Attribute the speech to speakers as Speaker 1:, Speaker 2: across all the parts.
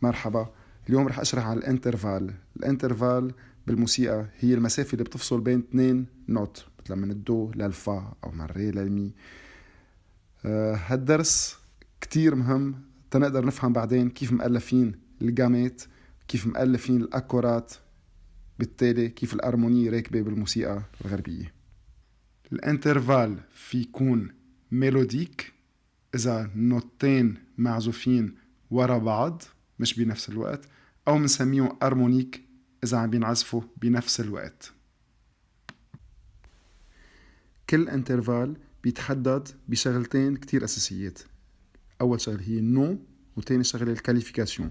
Speaker 1: مرحبا. اليوم رح اشرح عن ال intervalle. ال intervalle بالموسيقى هي المسافة اللي بتفصل بين اثنين note، مثلا من الدو للفا او من الري للمي. هالدرس كتير مهم تنقدر نفهم بعدين كيف مؤلفين الجامات، كيف مؤلفين الاكورات، بالتالي كيف الارمونية راكبة بالموسيقى الغربية. ال intervalle في يكون mélodique اذا نوتين معزوفين ورا بعض مش بنفس الوقت، او بنسميهم harmonique اذا عم بينعزفوا بنفس الوقت. كل intervalle بيتحدد بشغلتين كتير اساسيات. اول شغله هي ال nom، وتاني شغله ال qualification.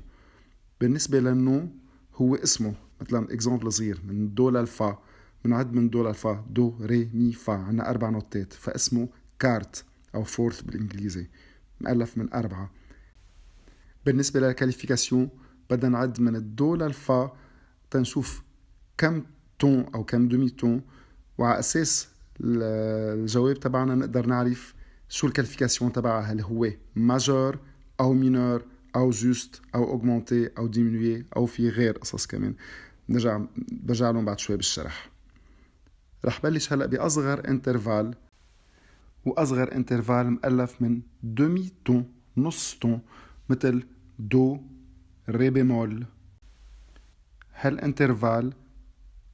Speaker 1: بالنسبه لل nom هو اسمه، مثلا exemple صغير، من دو للفا، بنعد من دو للفا: دو، ري، مي، فا، عندنا اربع نوتات، فاسمه quarte او fourth بالانجليزي، مؤلف من اربعه. بالنسبه لل qualification بدنا نعد من الدو للفا تنشوف كم ton او كم demi-ton، وعلى اساس الجواب تبعنا نقدر نعرف شو ال qualification تبعها، هل هو majeur او mineur او juste او augmenté او diminué او في غير قصص كمان برجع لهم بعد شوي بالشرح. رح بلش هلا باصغر intervalle، واصغر intervalle مؤلف من demi-ton، نص ton، مثل دو ري bémol. هال intervalle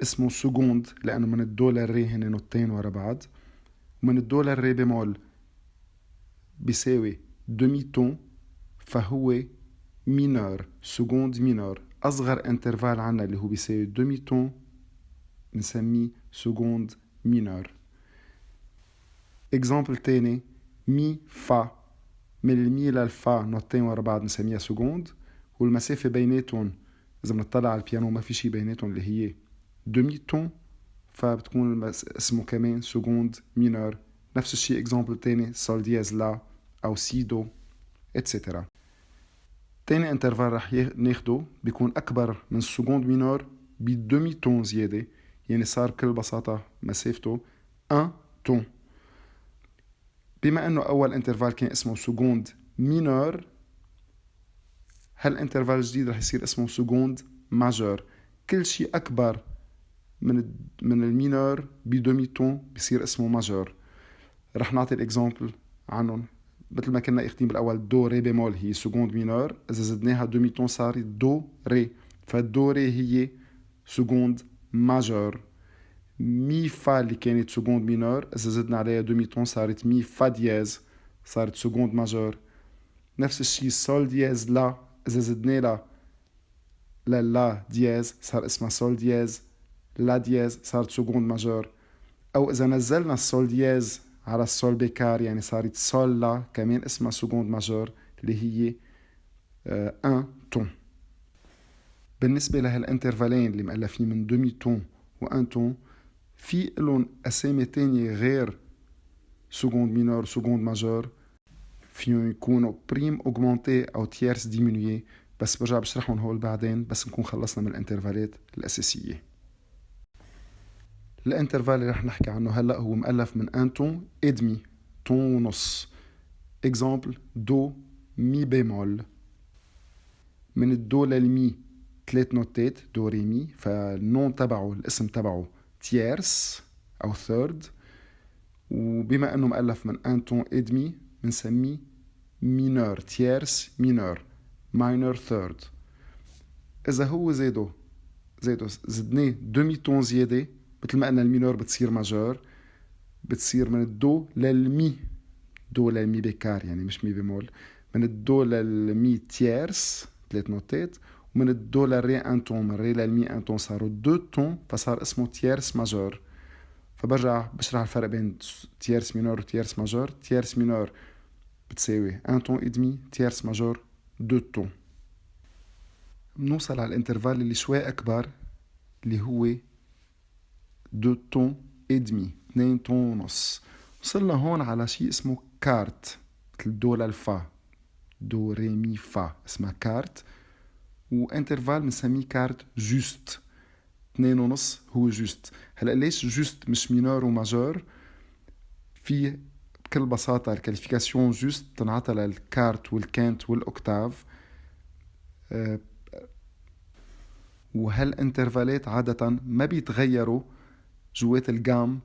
Speaker 1: اسمه seconde لانه من الدو للري هن نوتين ورا بعض، ومن الدو للري bémol بيساوي demi-ton، فهو mineur، seconde mineure. اصغر intervalle عنا اللي هو بيساوي demi-ton بنسميه seconde mineure. exemple تاني: مي فا، من المي للفا نوتين ورا بعض، بنسميها seconde، والمسافة بيناتهم إذا بنطلع على البيانو ما في شي بيناتهم اللي هي demi-ton، فبتكون اسمه كمان seconde mineure. نفس الشيء exemple تاني: sol dièse لا أو si do et cetera. تاني intervalle رح ناخده بيكون أكبر من seconde mineure ب demi-ton زيادة، يعني صار بكل بساطة مسافته 1 ton. بما انه اول intervalle كان اسمه seconde mineure، هال intervalle الجديد رح يصير اسمه seconde majeure. كل شيء اكبر من ال mineur ب demi-ton بصير اسمه majeur. رح نعطي ال exemple عنهم. مثل ما كنا اخذين بالاول دو ري bémol هي seconde mineure، اذا زدناها demi-ton صارت دو ري، فالدو ري هي seconde majeure. مي فا اللي كانت seconde mineure، اذا زدنا عليها demi-ton صارت مي فا dièse، صارت seconde majeure. نفس الشيء sol dièse لا، اذا زدنا لها للا dièse صار اسمها sol dièse لا dièse، صارت seconde majeure. او اذا نزلنا ال sol dièse على ال sol bécarre، يعني صارت sol لا، كمان اسمها seconde majeure اللي هي un ton. بالنسبة لهال intervalleين اللي مؤلفين من demi-ton و un ton، في لهم اسامي تانية غير seconde mineure، seconde majeure. فيهم يكونوا prime augmentée او tierce diminuée، بس برجع بشرحهم هول بعدين بس نكون خلصنا من ال intervalleات الأساسية. ال intervalle اللي رح نحكي عنه هلا هو مؤلف من un ton et demi، ton ونص. exemple: دو مي bémol. من الدو للمي ثلاث نوتات، دو ري مي، فال nom تبعه، الاسم تبعه tierce او third، وبما انه مؤلف من un ton et demi بنسميه mineur، tierce mineure، minor third. اذا هو زادو زدناه demi-ton زياده، مثل ما قلنا ال mineur بتصير majeur، بتصير من الدو للمي، دو للمي bécarre يعني مش مي bémol، من الدو للمي tierce، ثلاث نوتات، ومن الدو للري un ton، من الري للمي un ton، صاروا deux tons، فصار اسمه tierce majeure. فبرجع بشرح الفرق بين tierce mineure و tierce majeure. tierce mineure بتساوي un ton et demi، tierce majeure deux tons. بنوصل على ال intervalle اللي شوي اكبر اللي هو deux tons et demi، 2 tons ونص. وصلنا هون على شيء اسمه quarte، مثل دو للفا، دو ري مي فا، اسمها quarte، و intervalle بنسميه quarte juste. 2.5 هو juste. هلا ليش juste مش mineur و majeur؟ في بكل بساطة ال qualification juste تنعطى لل quarte وال quinte وال octave. وهال intervalle ات عادة ما بيتغيروا جوات ال gamme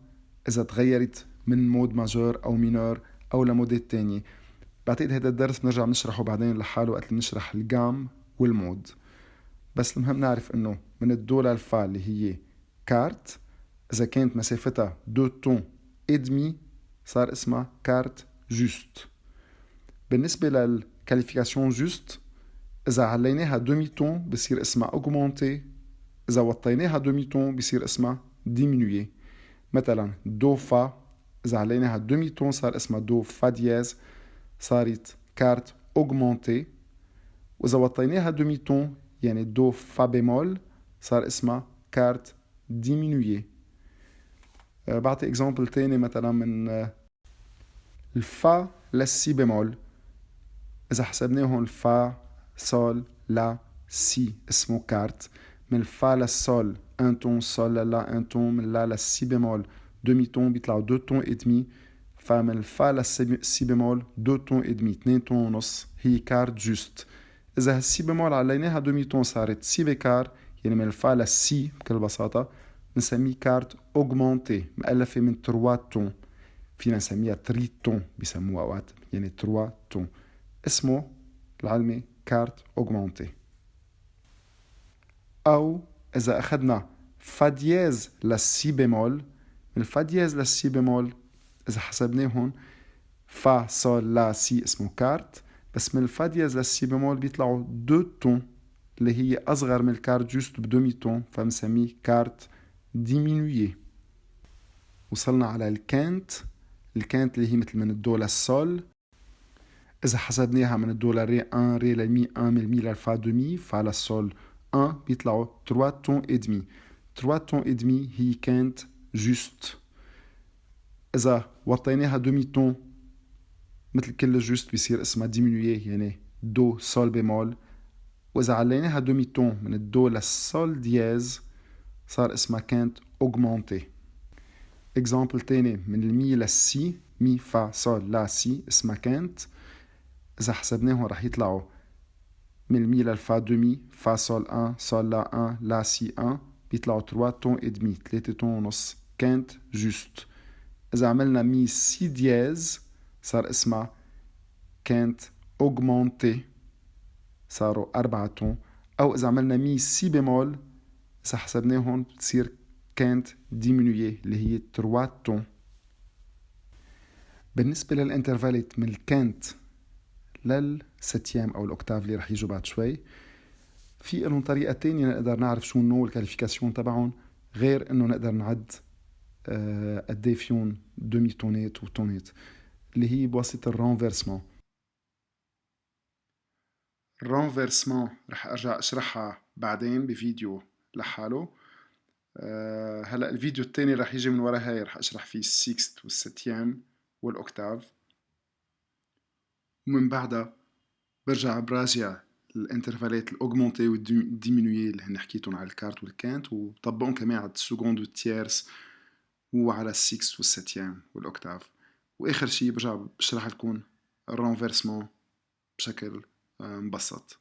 Speaker 1: إذا تغيرت من mode majeur أو mineur أو ل mode ات تانية. بعتقد هذا الدرس بنرجع بنشرحه بعدين لحاله وقت بنشرح ال gamme وال mode. بس المهم نعرف انه من الدو للفا اللي هي quarte، اذا كانت مسافتها deux tons et demi صار اسمها quarte juste. بالنسبة لل qualification juste، إذا عليناها demi-ton بصير اسمها augmentée، إذا وطيناها demi-ton بصير اسمها diminuée. مثلا دو فا، إذا عليناها demi-ton صار اسمها دو فا dièse، صارت quarte augmentée. وإذا وطيناها demi-ton، يعني دو فا bémol، صار اسمها quarte diminuée. بعطي exemple تاني، مثلا من الفا للسي bémol، إذا حسبناهم الفا، سول، لا، سي اسمه quarte. من الفا للسول un ton، sol لا un ton، من لا للسي bémol demi-ton، بيطلعوا deux tons et demi. فمن الفا للسي bémol deux tons et demi، 2 tons ونص، هي quarte juste. اذا هالسي bémol عليناها demi-ton صارت سي bécarre، يعني من الفا للسي بكل بساطة، بنسميه quarte augmentée، مؤلفة من trois tons. فينا نسميها triton بسموها اوقات، يعني trois tons، اسمه العلمي quarte augmentée. أو إذا أخذنا فا dièse للسي bémol، من الفا dièse للسي bémol إذا حسبناهم فا، سول، لا، سي اسمه quarte. بس من الفا dièse للسي bémol بيطلعوا deux tons، اللي هي أصغر من ال quarte juste ب demi-ton، فبنسميه quarte diminuée. وصلنا على ال quinte. ال quinte اللي هي مثل من الدو للسول، إذا حسبناها من الدو للري 1، ري للمي 1، من المي للفا demi، فا للسول 1، بيطلعوا 3 tons et demi. 3 tons et demi هي quinte juste. إذا وطيناها demi-ton مثل كل juste بيصير اسمها diminuée، يعني دو سول bémol. وإذا عليناها demi-ton من الدو للسول dièse صار اسمها quinte augmentée. exemple تاني، من المي للسي، مي، فا، سول، لا، سي اسمها quinte. إذا حسبناهم رح يطلعوا من المي للفا demi، فا سول 1، سول لا 1، لا سي 1، بيطلعوا 3 tons et demi، 3 tons ونص، quinte juste. إذا عملنا مي سي dièse صار اسمها quinte augmentée، صاروا 4 tons. أو إذا عملنا مي سي bémol، إذا حسبناهم بتصير quinte diminuée اللي هي 3 tons. بالنسبة لل intervalle ات من ال quinte لل septième أو ال octave اللي رح يجوا بعد شوي، في لهم طريقة تانية نقدر نعرف شو النوع وال qualification تبعهم، غير انه نقدر نعد قد ايه فيهم demi-ton ات و ton ات، اللي هي بواسطة ال renversement. ال renversement رح ارجع اشرحها بعدين بفيديو لحاله. هلا الفيديو الثاني رح يجي من ورا هاي، رح اشرح فيه ال sixte وال septième وال octave، ومن بعدها برجع براجع ال intervalle ات ال augmentée وال diminuée اللي هن حكيتهم على ال quarte وال quinte، وطبقهم كمان على ال seconde وال tierce وعلى ال sixte وال septième وال octave. واخر شيء برجع بشرح لكم ال renversement بشكل مبسط.